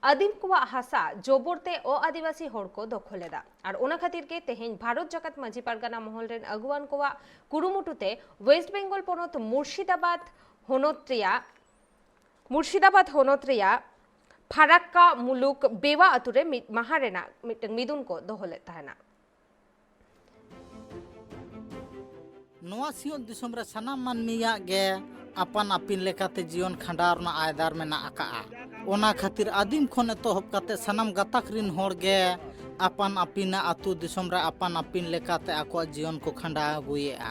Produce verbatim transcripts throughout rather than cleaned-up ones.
ᱟᱹᱫᱤᱢ ᱠᱚᱣᱟᱜ ᱦᱟᱥᱟ ᱡᱚᱵᱚᱨ ᱛᱮ ᱚ-ᱟᱹᱫᱤᱵᱟᱹᱥᱤ ᱦᱚᱲ ᱠᱚ ᱫᱚᱠᱷᱚᱞ ᱮᱫᱟ᱾ ᱟᱨ ᱚᱱᱟ ᱠᱷᱟᱹᱛᱤᱨ ᱜᱮ ᱛᱮᱦᱮᱧ ᱵᱷᱟᱨᱚᱛ ᱡᱟᱠᱟᱛ ᱢᱟᱹᱡᱷᱤ ᱯᱟᱨᱜᱟᱱᱟ ᱢᱚᱦᱚᱞ ᱨᱮᱱ ᱟᱹᱜᱩᱣᱟᱱ ᱠᱚᱣᱟᱜ ᱠᱩᱨᱩᱢᱩᱴᱩ ᱛᱮ ᱳᱭᱮᱥᱴ ᱵᱮᱝᱜᱚᱞ ᱯᱚᱱᱚᱛ ᱢᱩᱨᱥᱤᱫᱟᱵᱟᱫᱽ ᱦᱚᱱᱚᱛ ᱨᱮᱭᱟᱜ, ᱢᱩᱨᱥᱤᱫᱟᱵᱟᱫᱽ ᱦᱚᱱᱚᱛ ᱨᱮᱭᱟᱜ ᱯᱷᱟᱨᱟᱠᱠᱟ ᱢᱩᱞᱩᱠ ᱵᱮᱣᱟ ᱟᱛᱳ ᱨᱮ ᱢᱤᱫ ᱢᱟᱦᱟ ᱨᱮᱱᱟᱜ ᱢᱤᱫᱴᱟᱝ ᱢᱤᱫᱩᱱ ᱠᱚ ᱫᱚᱦᱚ ᱞᱮᱫ ᱛᱟᱦᱮᱱᱟ᱾ ᱱᱚᱣᱟ ᱥᱤᱧᱚᱛ ᱫᱤᱥᱚᱢ ᱨᱮ ᱥᱟᱱᱟᱢ ᱢᱟᱹᱱᱢᱤᱭᱟᱜ ᱜᱮ ᱟᱯᱟᱱ ᱟᱹᱯᱤᱱ ᱞᱮᱠᱟᱛᱮ ᱡᱤᱭᱚᱱ ᱠᱷᱟᱸᱰᱟᱣ ᱨᱮᱱᱟᱜ ᱟᱭᱫᱟᱨ ᱢᱮᱱᱟᱜ ᱟᱠᱟᱜᱼᱟ᱾ ᱚᱱᱟ ᱠᱷᱟᱹᱛᱤᱨ ᱟᱹᱫᱤᱢ ᱠᱷᱚᱱ ᱮᱛᱚᱦᱚᱵ ᱠᱟᱛᱮ ᱥᱟᱱᱟᱢ ᱜᱟᱛᱟᱠ ᱨᱤᱱ ᱦᱚᱲ ᱜᱮ ᱟᱯᱟᱱ ᱟᱹᱯᱤᱱᱟᱜ ᱟᱹᱛᱩ ᱫᱤᱥᱚᱢ ᱨᱮ ᱟᱯᱟᱱ ᱟᱹᱯᱤᱱ ᱞᱮᱠᱟᱛᱮ ᱟᱠᱚᱣᱟᱜ ᱡᱤᱭᱚᱱ ᱠᱚ ᱠᱷᱟᱸᱰᱟᱣ ᱟᱹᱜᱩᱭᱮᱫᱼᱟ᱾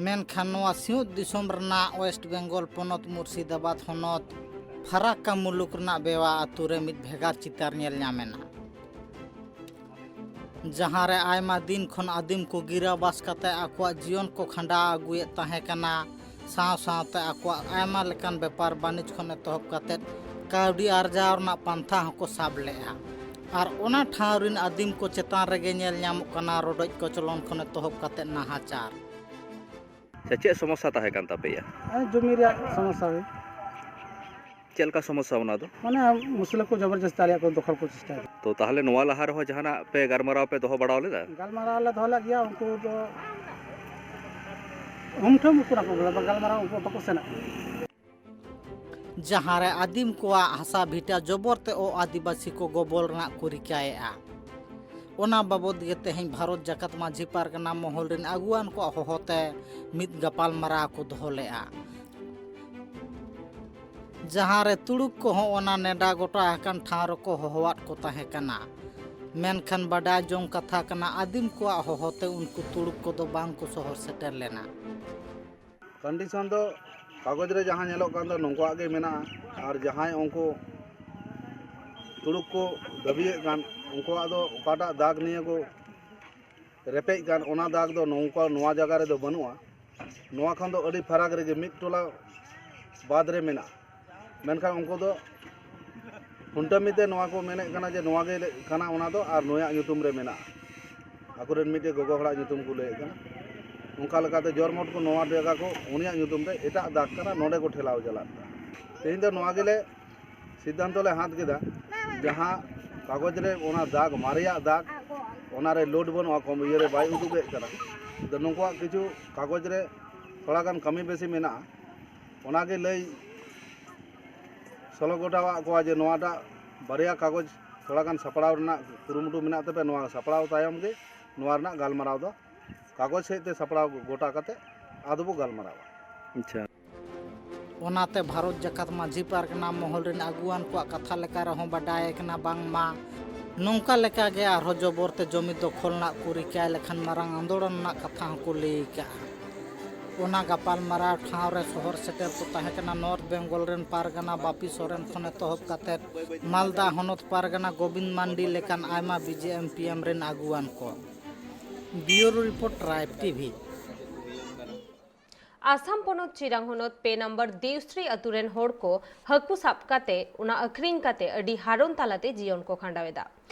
ᱢᱮᱱᱠᱷᱟᱱ ᱱᱚᱣᱟ ᱥᱤᱧᱚᱛ ᱫᱤᱥᱚᱢ ᱨᱮᱱᱟᱜ ᱳᱭᱮᱥᱴ ᱵᱮᱝᱜᱚᱞ ᱯᱚᱱᱚᱛ ᱢᱩᱨᱥᱤᱫᱟᱵᱟᱫᱽ ᱦᱚᱱᱚᱛ ᱯᱷᱟᱨᱟᱠᱠᱟ ᱢᱩᱞᱩᱠ ᱨᱮᱱᱟᱜ ᱵᱮᱣᱟ ᱟᱹᱛᱩ ᱨᱮ ᱢᱤᱫ ᱵᱷᱮᱜᱟᱨ ᱪᱤᱛᱟᱹᱨ ᱧᱮᱞ ᱧᱟᱢ ᱮᱱᱟ, ᱡᱟᱦᱟᱸ ᱨᱮ ᱟᱭᱢᱟ ᱫᱤᱱ ᱠᱷᱚᱱ ᱟᱹᱫᱤᱢ ᱠᱚ ᱜᱤᱨᱟᱹᱵᱟᱥ ᱠᱟᱛᱮ ᱟᱠᱚᱣᱟᱜ ᱡᱤᱭᱚᱱ ᱠᱚ ᱠᱷᱟᱸᱰᱟᱣ ᱟᱹᱜᱩᱭᱮᱫ ᱛᱟᱦᱮᱸ ᱠᱟᱱᱟ᱾ ᱥᱟᱶ ᱥᱟᱶᱛᱮ ᱟᱠᱚᱣᱟᱜ ᱟᱭᱢᱟ ᱞᱮᱠᱟᱱ ᱵᱮᱯᱟᱨ ᱵᱟᱹᱱᱤᱡᱽ ᱠᱷᱚᱱ ᱮᱛᱚᱦᱚᱵ ᱠᱟᱛᱮ ᱠᱟᱹᱣᱰᱤ ᱟᱨᱡᱟᱣ ᱨᱮᱱᱟᱜ ᱯᱟᱱᱛᱷᱟ ᱦᱚᱸᱠᱚ ᱥᱟᱵ ᱞᱮᱫᱼᱟ᱾ ᱟᱨ ᱚᱱᱟ ᱴᱷᱟᱶ ᱨᱤᱱ ᱟᱹᱫᱤᱢ ᱠᱚ ᱪᱮᱛᱟᱱ ᱨᱮᱜᱮ ᱧᱮᱞ ᱧᱟᱢᱚᱜ ᱠᱟᱱᱟ ᱨᱚᱰᱚᱡ ᱠᱚᱪᱞᱚᱱ ᱠᱷᱚᱱ ᱮᱛᱚᱦᱚᱵ ᱠᱟᱛᱮ ᱱᱟᱦᱟᱪᱟᱨ᱾ ᱥᱮ ᱪᱮᱫ ᱥᱚᱢᱚᱥᱥᱟ ᱛᱟᱦᱮᱸ ᱠᱟᱱ ᱛᱟᱯᱮᱭᱟ? ᱟᱨ ᱡᱚᱢᱤ ᱨᱮᱭᱟᱜ ᱥᱚᱢᱚᱥᱥᱟ ᱦᱩᱭ᱾ ᱪᱮᱫ ᱞᱮᱠᱟ ᱥᱚᱢᱚᱥᱥᱟ ᱚᱱᱟ ᱫᱚ? ᱢᱟᱱᱮ ᱢᱩᱥᱞᱟᱹ ᱠᱚ ᱡᱚᱵᱚᱨᱡᱚᱥᱛᱤ ᱟᱞᱮᱭᱟᱜ ᱠᱚ ᱫᱚᱠᱷᱚᱞ ᱠᱚ ᱪᱮᱥᱴᱟᱭᱮᱫᱟ᱾ ᱛᱚ ᱛᱟᱦᱚᱞᱮ ᱱᱚᱣᱟ ᱞᱟᱦᱟ ᱨᱮᱦᱚᱸ ᱡᱟᱦᱟᱱᱟᱜ ᱯᱮ ᱜᱟᱞᱢᱟᱨᱟᱣ ᱯᱮ ᱫᱚᱦᱚ ᱵᱟᱲᱟ ᱞᱮᱫᱟ? ᱜᱟᱞᱢᱟᱨᱟᱣ ᱞᱮ ᱫᱚᱦᱚ ᱞᱮᱫ ᱜᱮᱭᱟ, ᱩᱱᱠᱩ ᱫᱚ ᱦᱩᱢ ᱴᱷᱩᱢ ᱠᱟᱱᱟ ᱠᱚ, ᱵᱚᱞᱮ ᱜᱟᱞᱢᱟᱨᱟᱣ ᱩᱱᱠᱩ ᱵᱟᱠᱚ ᱥᱮᱱᱚᱜ ᱠᱟᱱᱟ᱾ ᱡᱟᱦᱟᱸ ᱨᱮ ᱟᱹᱫᱤᱢ ᱠᱚᱣᱟᱜ ᱦᱟᱥᱟ ᱵᱷᱤᱴᱟᱹ ᱡᱚᱵᱚᱨ ᱛᱮ ᱚ ᱟᱹᱫᱤᱵᱟᱹᱥᱤ ᱠᱚ ᱜᱚᱵᱚᱞ ᱨᱮᱱᱟᱜ ᱠᱚ ᱨᱤᱠᱟᱹᱭᱮᱫᱼᱟ᱾ ᱚᱱᱟ ᱵᱟᱵᱚᱫ ᱜᱮ ᱛᱮᱦᱮᱧ ᱵᱷᱟᱨᱚᱛ ᱡᱟᱠᱟᱛ ᱢᱟᱹᱡᱷᱤ ᱯᱟᱨᱜᱟᱱᱟ ᱢᱚᱦᱚᱞ ᱨᱤᱱ ᱟᱹᱜᱩᱣᱟᱱ ᱠᱚᱣᱟᱜ ᱦᱚᱦᱚ ᱛᱮ ᱢᱤᱫ ᱜᱟᱯᱟᱞ ᱢᱟᱨᱟᱣ ᱠᱚ ᱫᱚᱦᱚ ᱞᱮᱫᱼᱟ, ᱡᱟᱦᱟᱸ ᱨᱮ ᱛᱩᱲᱩᱠ ᱠᱚᱦᱚᱸ ᱚᱱᱟ ᱱᱮᱰᱟ ᱜᱚᱴᱟ ᱟᱠᱟᱱ ᱴᱷᱟᱶ ᱨᱮᱠᱚ ᱦᱚᱦᱚᱣᱟᱫ ᱠᱚ ᱛᱟᱦᱮᱸ ᱠᱟᱱᱟ᱾ ᱢᱮᱱᱠᱷᱟᱱ ᱵᱟᱰᱟᱭ ᱡᱚᱝ ᱠᱟᱛᱷᱟ ᱠᱟᱱᱟ, ᱟᱹᱫᱤᱢ ᱠᱚᱣᱟᱜ ᱦᱚᱦᱚ ᱛᱮ ᱩᱱᱠᱩ ᱛᱩᱲᱩᱠ ᱠᱚᱫᱚ ᱵᱟᱝ ᱠᱚ ᱥᱚᱦᱚᱨ ᱥᱮᱴᱮᱨ ᱞᱮᱱᱟ᱾ ᱠᱚᱱᱰᱤᱥᱚᱱ ᱫᱚ ᱠᱟᱜᱚᱡᱽ ᱨᱮ ᱡᱟᱦᱟᱸ ᱧᱮᱞᱚᱜ ᱠᱟᱱ ᱫᱚ ᱱᱚᱝᱠᱟᱣᱟᱜ ᱜᱮ ᱢᱮᱱᱟᱜᱼᱟ, ᱟᱨ ᱡᱟᱦᱟᱸᱭ ᱩᱱᱠᱩ ᱛᱩᱲᱩᱠ ᱠᱚ ᱫᱟᱹᱵᱤᱭᱮᱫ ᱠᱟᱱ, ᱩᱱᱠᱩᱣᱟᱜ ᱫᱚ ᱚᱠᱟᱴᱟᱜ ᱫᱟᱜᱽ ᱱᱤᱭᱮ ᱠᱚ ᱨᱮᱯᱮᱡ ᱠᱟᱱ, ᱚᱱᱟ ᱫᱟᱜᱽ ᱫᱚ ᱱᱚᱝᱠᱟ ᱱᱚᱣᱟ ᱡᱟᱭᱜᱟ ᱨᱮᱫᱚ ᱵᱟᱹᱱᱩᱜᱼᱟ᱾ ᱱᱚᱣᱟ ᱠᱷᱚᱱ ᱫᱚ ᱟᱹᱰᱤ ᱯᱷᱟᱨᱟᱠ ᱨᱮᱜᱮ ᱢᱤᱫ ᱴᱚᱞᱟ ᱵᱟᱫᱽ ᱨᱮ ᱢᱮᱱᱟᱜᱼᱟ᱾ ᱢᱮᱱᱠᱷᱟᱱ ᱩᱱᱠᱩ ᱫᱚ ᱠᱩᱱᱴᱟᱹᱢᱤ ᱛᱮ ᱱᱚᱣᱟ ᱠᱚ ᱢᱮᱱᱮᱫ ᱠᱟᱱᱟ ᱡᱮ ᱱᱚᱣᱟ ᱜᱮ ᱠᱟᱱᱟ, ᱚᱱᱟ ᱫᱚ ᱟᱨ ᱱᱩᱭᱟᱜ ᱧᱩᱛᱩᱢ ᱨᱮ ᱢᱮᱱᱟᱜᱼᱟ᱾ ᱟᱠᱚᱨᱮᱱ ᱢᱤᱫᱴᱮᱡ ᱜᱚᱜᱚ ᱦᱚᱲᱟᱜ ᱧᱩᱛᱩᱢ ᱠᱚ ᱞᱟᱹᱭᱮᱫ ᱠᱟᱱᱟ᱾ ᱚᱱᱠᱟ ᱞᱮᱠᱟᱛᱮ ᱡᱚᱨᱢᱚᱴ ᱠᱚ ᱱᱚᱣᱟ ᱡᱟᱭᱜᱟ ᱠᱚ ᱩᱱᱤᱭᱟᱜ ᱧᱩᱛᱩᱢ ᱨᱮ ᱮᱴᱟᱜ ᱫᱟᱜᱽ ᱠᱟᱱᱟ, ᱱᱚᱰᱮ ᱠᱚ ᱴᱷᱮᱞᱟᱣ ᱪᱟᱞᱟᱜ ᱠᱟᱱᱟ᱾ ᱛᱮᱦᱮᱧ ᱫᱚ ᱱᱚᱣᱟ ᱜᱮᱞᱮ ᱥᱤᱫᱽᱫᱷᱟᱱᱛᱚ ᱞᱮ ᱦᱟᱛ ᱠᱮᱫᱟ ᱡᱟᱦᱟᱸ ᱠᱟᱜᱚᱡᱽ ᱨᱮ ᱚᱱᱟ ᱫᱟᱜᱽ, ᱢᱟᱨᱮᱭᱟᱜ ᱫᱟᱜᱽ, ᱚᱱᱟ ᱨᱮ ᱞᱳᱰ ᱵᱟᱹᱱᱩᱜᱼᱟ, ᱠᱚᱢ ᱤᱭᱟᱹ ᱨᱮ ᱵᱟᱭ ᱩᱫᱩᱜᱮᱫ ᱠᱟᱱᱟ᱾ ᱟᱫᱚ ᱱᱩᱠᱩᱣᱟᱜ ᱠᱤᱪᱷᱩ ᱠᱟᱜᱚᱡᱽ ᱨᱮ ᱛᱷᱚᱲᱟ ᱜᱟᱱ ᱠᱟᱹᱢᱤ ᱵᱮᱥᱤ ᱢᱮᱱᱟᱜᱼᱟ, ᱚᱱᱟᱜᱮ ᱞᱟᱹᱭ ᱥᱚᱞᱚ ᱜᱚᱴᱟᱣᱟᱜ ᱠᱚᱣᱟ ᱡᱮ ᱱᱚᱣᱟᱴᱟᱜ ᱵᱟᱨᱭᱟ ᱠᱟᱜᱚᱡᱽ ᱛᱷᱚᱲᱟ ᱜᱟᱱ ᱥᱟᱯᱲᱟᱣ ᱨᱮᱱᱟᱜ ᱠᱩᱨᱩᱢᱩᱴᱩ ᱢᱮᱱᱟᱜ ᱛᱟᱯᱮ, ᱱᱚᱣᱟ ᱥᱟᱯᱲᱟᱣ ᱛᱟᱭᱚᱢ ᱜᱮ ᱱᱚᱣᱟ ᱨᱮᱱᱟᱜ ᱜᱟᱞᱢᱟᱨᱟᱣ ᱫᱚ ᱠᱟᱜᱚᱡᱽ ᱥᱮᱫ ᱛᱮ ᱥᱟᱯᱲᱟᱣ ᱜᱚᱴᱟ ᱠᱟᱛᱮ ᱟᱫᱚ ᱵᱚ ᱜᱟᱞᱢᱟᱨᱟᱣᱟ᱾ ᱟᱪᱪᱷᱟ᱾ ᱚᱱᱟᱛᱮ ᱵᱷᱟᱨᱚᱛ ᱡᱟᱠᱟᱛ ᱢᱟᱹᱡᱷᱤ ᱯᱟᱨᱜᱟᱱᱟ ᱢᱚᱦᱚᱞ ᱨᱮᱱ ᱟᱹᱜᱩᱣᱟᱱ ᱠᱚᱣᱟᱜ ᱠᱟᱛᱷᱟ ᱞᱮᱠᱟ ᱨᱮᱦᱚᱸ ᱵᱟᱰᱟᱭ ᱠᱟᱱᱟ ᱵᱟᱝᱢᱟ ᱱᱚᱝᱠᱟ ᱞᱮᱠᱟᱜᱮ ᱟᱨᱦᱚᱸ ᱡᱚᱵᱚᱨ ᱛᱮ ᱡᱚᱢᱤ ᱫᱚᱠᱷᱚᱞ ᱨᱮᱱᱟᱜ ᱠᱚ ᱨᱤᱠᱟᱹᱭ ᱞᱮᱠᱷᱟᱱ ᱢᱟᱨᱟᱝ ᱟᱱᱫᱳᱲᱚᱱ ᱨᱮᱱᱟᱜ ᱠᱟᱛᱷᱟ ᱦᱚᱸᱠᱚ ᱞᱟᱹᱭ ᱟᱠᱟᱫᱼᱟ᱾ ᱚᱱᱟ ᱜᱟᱯᱟᱞᱢᱟᱨᱟᱣ ᱴᱷᱟᱶ ᱨᱮ ᱥᱚᱦᱚᱨ ᱥᱮᱴᱮᱨ ᱠᱚ ᱛᱟᱦᱮᱸ ᱠᱟᱱᱟ ᱱᱚᱨᱛᱷ ᱵᱮᱝᱜᱚᱞ ᱨᱮᱱ ᱯᱟᱨᱜᱟᱱᱟ ᱵᱟᱯᱤ ᱥᱚᱨᱮᱱ ᱠᱷᱚᱱ ᱮᱛᱚᱦᱚᱵ ᱠᱟᱛᱮ ᱢᱟᱞᱫᱟ ᱦᱚᱱᱚᱛ ᱯᱟᱨᱜᱟᱱᱟ ᱜᱳᱵᱤᱱᱫ ᱢᱟᱱᱰᱤ ᱞᱮᱠᱟᱱ ᱟᱭᱢᱟ B J M P M ᱨᱮᱱ ᱟᱹᱜᱩᱣᱟᱱ ᱠᱚ᱾ ᱵᱤᱭᱩᱨᱳ ᱨᱤᱯᱳᱨᱴ, ᱴᱨᱟᱭᱤᱵᱽ ᱴᱤ ᱵᱷᱤ᱾ ᱟᱥᱟᱢ ᱯᱚᱱᱚᱛ ᱪᱤᱨᱟᱝ ᱦᱚᱱᱚᱛ ᱯᱮ ᱱᱟᱢᱵᱟᱨ ᱫᱮᱣᱥᱨᱤ ᱟᱹᱛᱩ ᱨᱮᱱ ᱦᱚᱲ ᱠᱚ ᱦᱟᱹᱠᱩ ᱥᱟᱵ ᱠᱟᱛᱮ ᱚᱱᱟ ᱟᱹᱠᱷᱨᱤᱧ ᱠᱟᱛᱮ ᱟᱹᱰᱤ ᱦᱟᱨᱚᱱ ᱛᱟᱞᱟᱛᱮ ᱡᱤᱭᱚᱱ ᱠᱚ ᱠᱷᱟᱸᱰᱟᱣ ᱮᱫᱟ᱾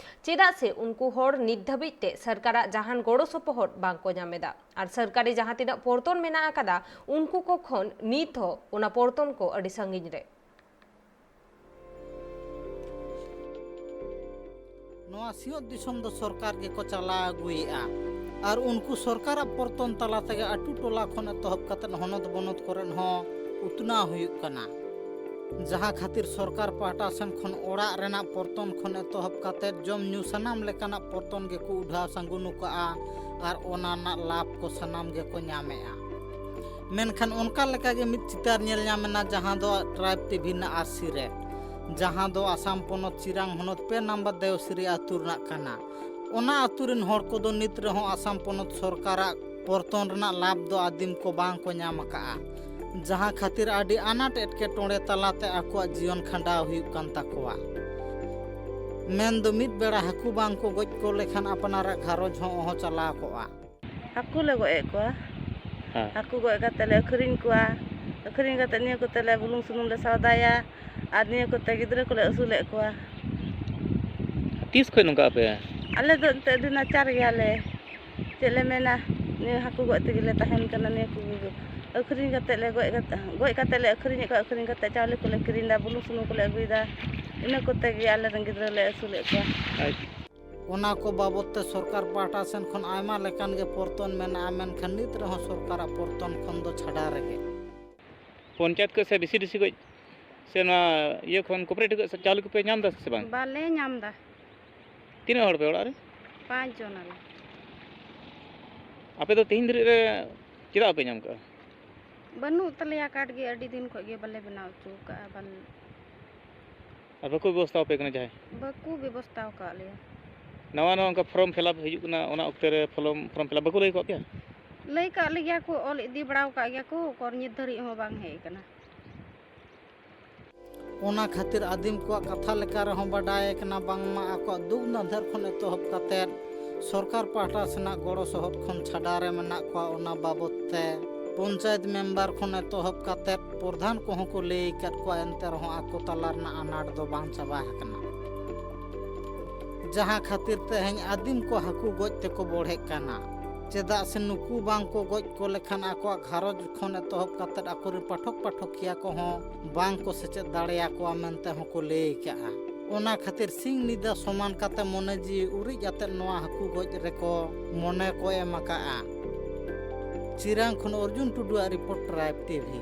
ᱪᱮᱫᱟᱜ ᱥᱮ ᱩᱱᱠᱩ ᱦᱚᱲ ᱱᱤᱛ ᱫᱷᱟᱹᱵᱤᱡ ᱛᱮ ᱥᱚᱨᱠᱟᱨᱟᱜ ᱡᱟᱦᱟᱱ ᱜᱚᱲᱚ ᱥᱚᱯᱚᱦᱚᱫ ᱵᱟᱝ ᱠᱚ ᱧᱟᱢ ᱮᱫᱟ ᱟᱨ ᱥᱚᱨᱠᱟᱨᱤ ᱡᱟᱦᱟᱸ ᱛᱤᱱᱟᱹᱜ ᱯᱚᱨᱛᱚᱱ ᱢᱮᱱᱟᱜ ᱟᱠᱟᱫᱟ ᱩᱱᱠᱩ ᱠᱚ ᱠᱷᱚᱱ ᱱᱤᱛ ᱦᱚᱸ ᱚᱱᱟ ᱯᱚᱨᱛᱚᱱ ᱠᱚ ᱟᱹᱰᱤ ᱥᱟᱺᱜᱤᱧ ᱨᱮ᱾ ᱱᱚᱣᱟ ᱥᱤᱧᱚᱛ ᱫᱤᱥᱚᱢ ᱫᱚ ᱥᱚᱨᱠᱟᱨ ᱜᱮᱠᱚ ᱪᱟᱞᱟᱣ ᱟᱹᱜᱩᱭᱮᱫᱼᱟ᱾ ᱟᱨ ᱩᱱᱠᱩ ᱥᱚᱨᱠᱟᱨᱟᱜ ᱯᱚᱨᱛᱚᱱ ᱛᱟᱞᱟ ᱛᱮᱜᱮ ᱟᱹᱛᱩ ᱴᱚᱞᱟ ᱠᱷᱚᱱ ᱮᱛᱚᱦᱚᱵ ᱠᱟᱛᱮ ᱦᱚᱱᱚᱛ ᱵᱚᱱᱚᱛ ᱠᱚᱨᱮ ᱦᱚᱸ ᱩᱛᱱᱟᱹᱣ ᱦᱩᱭᱩᱜ ᱠᱟᱱᱟ᱾ ᱡᱟᱦᱟᱸ ᱠᱷᱟᱹᱛᱤᱨ ᱥᱚᱨᱠᱟᱨ ᱯᱟᱦᱴᱟ ᱥᱮᱱ ᱠᱷᱚᱱ ᱚᱲᱟᱜ ᱨᱮᱱᱟᱜ ᱯᱚᱨᱛᱚᱱ ᱠᱷᱚᱱ ᱮᱛᱚᱦᱚᱵ ᱠᱟᱛᱮ ᱡᱚᱢ ᱧᱩ ᱥᱟᱱᱟᱢ ᱞᱮᱠᱟᱱᱟᱜ ᱯᱚᱨᱛᱚᱱ ᱜᱮᱠᱚ ᱩᱰᱷᱟᱣ ᱥᱟᱹᱜᱩᱱ ᱠᱟᱜᱼᱟ᱾ ᱟᱨ ᱚᱱᱟ ᱨᱮᱱᱟᱜ ᱞᱟᱵᱷ ᱠᱚ ᱥᱟᱱᱟᱢ ᱜᱮᱠᱚ ᱧᱟᱢᱮᱜᱼᱟ᱾ ᱢᱮᱱᱠᱷᱟᱱ ᱚᱱᱠᱟ ᱞᱮᱠᱟᱜᱮ ᱢᱤᱫ ᱪᱤᱛᱟᱹᱨ ᱧᱮᱞ ᱧᱟᱢ ᱮᱱᱟ, ᱡᱟᱦᱟᱸ ᱫᱚ ᱴᱨᱟᱭᱤᱵᱽ ᱴᱤ ᱵᱷᱤ ᱨᱮᱱᱟᱜ ᱟᱹᱨᱥᱤ ᱨᱮ, ᱡᱟᱦᱟᱸ ᱫᱚ ᱟᱥᱟᱢ ᱯᱚᱱᱚᱛ ᱪᱤᱨᱟᱝ ᱦᱚᱱᱚᱛ ᱯᱮ ᱱᱟᱢᱵᱟᱨ ᱫᱮᱣᱥᱤᱨᱤ ᱟᱹᱛᱩ ᱨᱮᱱᱟᱜ ᱠᱟᱱᱟ᱾ ᱚᱱᱟ ᱟᱹᱛᱩ ᱨᱮᱱ ᱦᱚᱲ ᱠᱚᱫᱚ ᱱᱤᱛ ᱨᱮᱦᱚᱸ ᱟᱥᱟᱢ ᱯᱚᱱᱚᱛ ᱥᱚᱨᱠᱟᱨᱟᱜ ᱯᱚᱨᱛᱚᱱ ᱨᱮᱱᱟᱜ ᱞᱟᱵᱷ ᱫᱚ ᱟᱹᱫᱤᱢ ᱠᱚ ᱵᱟᱝ ᱠᱚ ᱧᱟᱢ ᱟᱠᱟᱜᱼᱟ, ᱡᱟᱦᱟᱸ ᱠᱷᱟᱹᱛᱤᱨ ᱟᱹᱰᱤ ᱟᱱᱟᱴ ᱮᱴᱠᱮᱴᱚᱬᱮ ᱛᱟᱞᱟᱛᱮ ᱟᱠᱚᱣᱟᱜ ᱡᱤᱭᱚᱱ ᱠᱷᱟᱸᱰᱟᱣ ᱦᱩᱭᱩᱜ ᱠᱟᱱ ᱛᱟᱠᱚᱣᱟ᱾ ᱢᱮᱱᱫᱚ ᱢᱤᱫ ᱵᱮᱲᱟ ᱦᱟᱹᱠᱩ ᱵᱟᱝ ᱠᱚ ᱜᱚᱡ ᱠᱚ ᱞᱮᱠᱷᱟᱱ ᱟᱯᱱᱟᱨᱟᱜ ᱜᱷᱟᱨᱚᱸᱡᱽ ᱦᱚᱸ ᱚᱦᱚ ᱪᱟᱞᱟᱣ ᱠᱚᱜᱼᱟ᱾ ᱦᱟᱹᱠᱩ ᱞᱮ ᱜᱚᱡ ᱮᱫ ᱠᱚᱣᱟ᱾ ᱦᱮᱸ᱾ ᱦᱟᱹᱠᱩ ᱜᱚᱡ ᱠᱟᱛᱮ ᱞᱮ ᱟᱹᱠᱷᱨᱤᱧ ᱠᱚᱣᱟ᱾ ᱟᱹᱠᱷᱨᱤᱧ ᱠᱟᱛᱮ ᱱᱤᱭᱟᱹ ᱠᱚᱛᱮ ᱞᱮ ᱵᱩᱞᱩᱝ ᱥᱩᱱᱩᱢ ᱞᱮ ᱥᱟᱣᱫᱟᱭᱟ᱾ ᱟᱨ ᱱᱤᱭᱟᱹ ᱠᱚᱛᱮ ᱜᱤᱫᱽᱨᱟᱹ ᱠᱚᱞᱮ ᱟᱹᱥᱩᱞᱮᱫ ᱠᱚᱣᱟ᱾ ᱛᱤᱥ ᱠᱷᱚᱱ ᱱᱚᱝᱠᱟ ᱟᱯᱮ? ᱟᱞᱮ ᱫᱚ ᱮᱱᱛᱮ ᱟᱹᱰᱤ ᱱᱟᱪᱟᱨ ᱜᱮᱭᱟᱞᱮ᱾ ᱪᱮᱫ ᱞᱮ ᱢᱮᱱᱟ, ᱱᱤᱭᱟᱹ ᱦᱟᱹᱠᱩ ᱜᱚᱡ ᱛᱮᱜᱮ ᱞᱮ ᱛᱟᱦᱮᱱ ᱠᱟᱱᱟ᱾ ᱱᱤᱭᱟᱹ ᱠᱚᱜᱮ ᱟᱹᱠᱷᱨᱤᱧ ᱠᱟᱛᱮ ᱞᱮ ᱜᱚᱡ ᱠᱟᱛᱮ, ᱜᱚᱡ ᱠᱟᱛᱮ ᱞᱮ ᱟᱹᱠᱷᱨᱤᱧᱮᱫ ᱠᱚᱣᱟ, ᱟᱹᱠᱷᱨᱤᱧ ᱠᱟᱛᱮ ᱪᱟᱣᱞᱮ ᱠᱚᱞᱮ ᱠᱤᱨᱤᱧ ᱮᱫᱟ, ᱵᱩᱞᱩᱝ ᱥᱩᱱᱩᱢ ᱠᱚᱞᱮ ᱟᱹᱜᱩᱭᱮᱫᱟ᱾ ᱤᱱᱟᱹ ᱠᱚᱛᱮ ᱜᱮ ᱟᱞᱮ ᱨᱮᱱ ᱜᱤᱫᱽᱨᱟᱹ ᱞᱮ ᱟᱹᱥᱩᱞᱮᱫ ᱠᱚᱣᱟ᱾ ᱟᱪᱪᱷᱟ᱾ ᱚᱱᱟ ᱠᱚ ᱵᱟᱵᱚᱫ ᱛᱮ ᱥᱚᱨᱠᱟᱨ ᱯᱟᱦᱴᱟ ᱥᱮᱱ ᱠᱷᱚᱱ ᱟᱭᱢᱟ ᱞᱮᱠᱟᱱ ᱜᱮ ᱯᱚᱨᱛᱚᱱ ᱢᱮᱱᱟᱜᱼᱟ, ᱢᱮᱱᱠᱷᱟᱱ ᱱᱤᱛ ᱨᱮᱦᱚᱸ ᱥᱚᱨᱠᱟᱨᱟᱜ ᱯᱚᱨᱛᱚᱱ ᱠᱷᱚᱱ ᱫᱚ ᱪᱷᱟᱰᱟ ᱨᱮᱜᱮ᱾ ᱯᱚᱧᱪᱟᱭᱮᱛ ᱠᱷᱚᱱ ᱥᱮ ᱵᱷᱤᱥᱤᱰᱤᱥᱤ ᱠᱷᱚᱱ ᱥᱮ ᱱᱚᱣᱟ ᱤᱭᱟᱹ ᱠᱷᱚᱱ ᱠᱳᱯᱟᱨᱮᱴᱤᱵᱷ ᱠᱷᱚᱱ ᱪᱟᱣᱞᱮ ᱠᱚᱯᱮ ᱧᱟᱢ ᱮᱫᱟ ᱥᱮ ᱵᱟᱝ? ᱵᱟᱞᱮ ᱧᱟᱢ ᱮᱫᱟ᱾ ᱛᱤᱱᱟᱹᱜ ᱦᱚᱲ ᱯᱮ ᱚᱲᱟᱜ ᱨᱮ? ᱯᱟᱸᱪ ᱡᱚᱱ ᱟᱞᱮ᱾ ᱟᱯᱮ ᱫᱚ ᱛᱮᱦᱮᱧ ᱫᱷᱟᱹᱨᱤᱡ ᱨᱮ ᱪᱮᱫᱟᱜ ᱵᱟᱯᱮ ᱧᱟᱢ ᱠᱟᱜᱼᱟ? ᱵᱟᱹᱱᱩᱜ ᱛᱟᱞᱮᱭᱟ ᱠᱟᱨᱰ ᱜᱮ, ᱟᱹᱰᱤ ᱫᱤᱱ ᱠᱷᱚᱱ ᱜᱮ ᱵᱟᱞᱮ ᱵᱮᱱᱟᱣ ᱦᱚᱪᱚ ᱠᱟᱜᱼᱟ, ᱵᱟᱞᱮ᱾ ᱟᱨ ᱵᱟᱠᱚ ᱵᱮᱵᱚᱥᱛᱷᱟ ᱟᱯᱮ ᱠᱟᱱᱟ ᱡᱟᱦᱟᱸᱭ? ᱵᱟᱠᱚ ᱵᱮᱵᱚᱥᱛᱷᱟ ᱟᱠᱟᱫ ᱞᱮᱭᱟ᱾ ᱱᱟᱣᱟ ᱱᱟᱣᱟ ᱚᱱᱠᱟ ᱯᱷᱨᱚᱢ ᱯᱷᱤᱞᱟᱯ ᱦᱤᱡᱩᱜ ᱠᱟᱱᱟ, ᱚᱱᱟ ᱚᱠᱛᱮ ᱨᱮ ᱯᱷᱨᱚᱢ, ᱯᱷᱨᱚᱢ ᱯᱷᱤᱞᱟᱯ ᱵᱟᱠᱚ ᱞᱟᱹᱭ ᱟᱠᱟᱫ ᱯᱮᱭᱟ? ᱞᱟᱹᱭ ᱠᱟᱜ ᱞᱮᱜᱮᱭᱟ ᱠᱚ, ᱚᱞ ᱤᱫᱤ ᱵᱟᱲᱟ ᱟᱠᱟᱫ ᱜᱮᱭᱟ ᱠᱚ, ᱩᱠᱩᱨ ᱱᱤᱛ ᱫᱷᱟᱹᱨᱤᱡ ᱦᱚᱸ ᱵᱟᱝ ᱦᱮᱡ ᱟᱠᱟᱱᱟ᱾ ᱚᱱᱟ ᱠᱷᱟᱹᱛᱤᱨ ᱟᱹᱫᱤᱢ ᱠᱚᱣᱟᱜ ᱠᱟᱛᱷᱟ ᱞᱮᱠᱟ ᱨᱮᱦᱚᱸ ᱵᱟᱰᱟᱭ ᱠᱟᱱᱟ ᱵᱟᱝᱢᱟ ᱟᱠᱚᱣᱟᱜ ᱫᱩᱠ ᱱᱟᱫᱷᱮᱨ ᱠᱷᱚᱱ ᱮᱛᱚᱦᱚᱵ ᱠᱟᱛᱮᱫ ᱥᱚᱨᱠᱟᱨ ᱯᱟᱦᱴᱟ ᱥᱮᱱᱟᱜ ᱜᱚᱲᱚ ᱥᱚᱦᱚᱫ ᱠᱷᱚᱱ ᱪᱷᱟᱰᱟ ᱨᱮ ᱢᱮᱱᱟᱜ ᱠᱚᱣᱟ᱾ ᱚᱱᱟ ᱵᱟᱵᱚᱛ ᱛᱮ ᱯᱚᱧᱪᱟᱭᱮᱛ ᱢᱮᱢᱵᱟᱨ ᱠᱷᱚᱱ ᱮᱛᱚᱦᱚᱵ ᱠᱟᱛᱮᱫ ᱯᱨᱚᱫᱷᱟᱱ ᱠᱚᱦᱚᱸ ᱠᱚ ᱞᱟᱹᱭ ᱟᱠᱟᱫ ᱠᱚᱣᱟ, ᱮᱱᱛᱮ ᱨᱮᱦᱚᱸ ᱟᱠᱚ ᱛᱟᱞᱟ ᱨᱮᱱᱟᱜ ᱟᱱᱟᱴ ᱫᱚ ᱵᱟᱝ ᱪᱟᱵᱟ ᱟᱠᱟᱱᱟ, ᱡᱟᱦᱟᱸ ᱠᱷᱟᱹᱛᱤᱨ ᱛᱮᱦᱮᱧ ᱟᱹᱫᱤᱢ ᱠᱚ ᱦᱟᱹᱠᱩ ᱜᱚᱡ ᱛᱮᱠᱚ ᱵᱚᱲᱦᱮᱜ ᱠᱟᱱᱟ᱾ ᱪᱮᱫᱟᱜ ᱥᱮ ᱱᱩᱠᱩ ᱵᱟᱝ ᱠᱚ ᱜᱚᱡ ᱠᱚ ᱞᱮᱠᱷᱟᱱ ᱟᱠᱚᱣᱟᱜ ᱜᱷᱟᱨᱚᱸᱡᱽ ᱠᱷᱚᱱ ᱮᱛᱚᱦᱚᱵ ᱠᱟᱛᱮᱫ ᱟᱠᱚᱨᱮᱱ ᱯᱟᱴᱷᱚᱠ ᱯᱟᱴᱷᱚᱠᱤᱭᱟᱹ ᱠᱚᱦᱚᱸ ᱵᱟᱝ ᱠᱚ ᱥᱮᱪᱮᱫ ᱫᱟᱲᱮᱭᱟᱠᱚᱣᱟ ᱢᱮᱱᱛᱮ ᱦᱚᱸᱠᱚ ᱞᱟᱹᱭ ᱟᱠᱟᱜᱼᱟ᱾ ᱚᱱᱟ ᱠᱷᱟᱹᱛᱤᱨ ᱥᱤᱧ ᱧᱤᱫᱟᱹ ᱥᱚᱢᱟᱱ ᱠᱟᱛᱮ ᱢᱚᱱᱮ ᱡᱤᱣᱤ ᱩᱨᱤᱡ ᱟᱛᱮᱫ ᱱᱚᱣᱟ ᱦᱟᱹᱠᱩ ᱜᱚᱡ ᱨᱮᱠᱚ ᱢᱚᱱᱮ ᱠᱚ ᱮᱢ ᱟᱠᱟᱜᱼᱟ᱾ ᱪᱤᱨᱟᱝ ᱠᱷᱚᱱ ᱚᱨᱡᱩᱱ ᱴᱩᱰᱩᱣᱟᱜ ᱨᱤᱯᱳᱨᱴ, ᱴᱨᱟᱭᱤᱵᱽ ᱴᱤᱵᱷᱤ᱾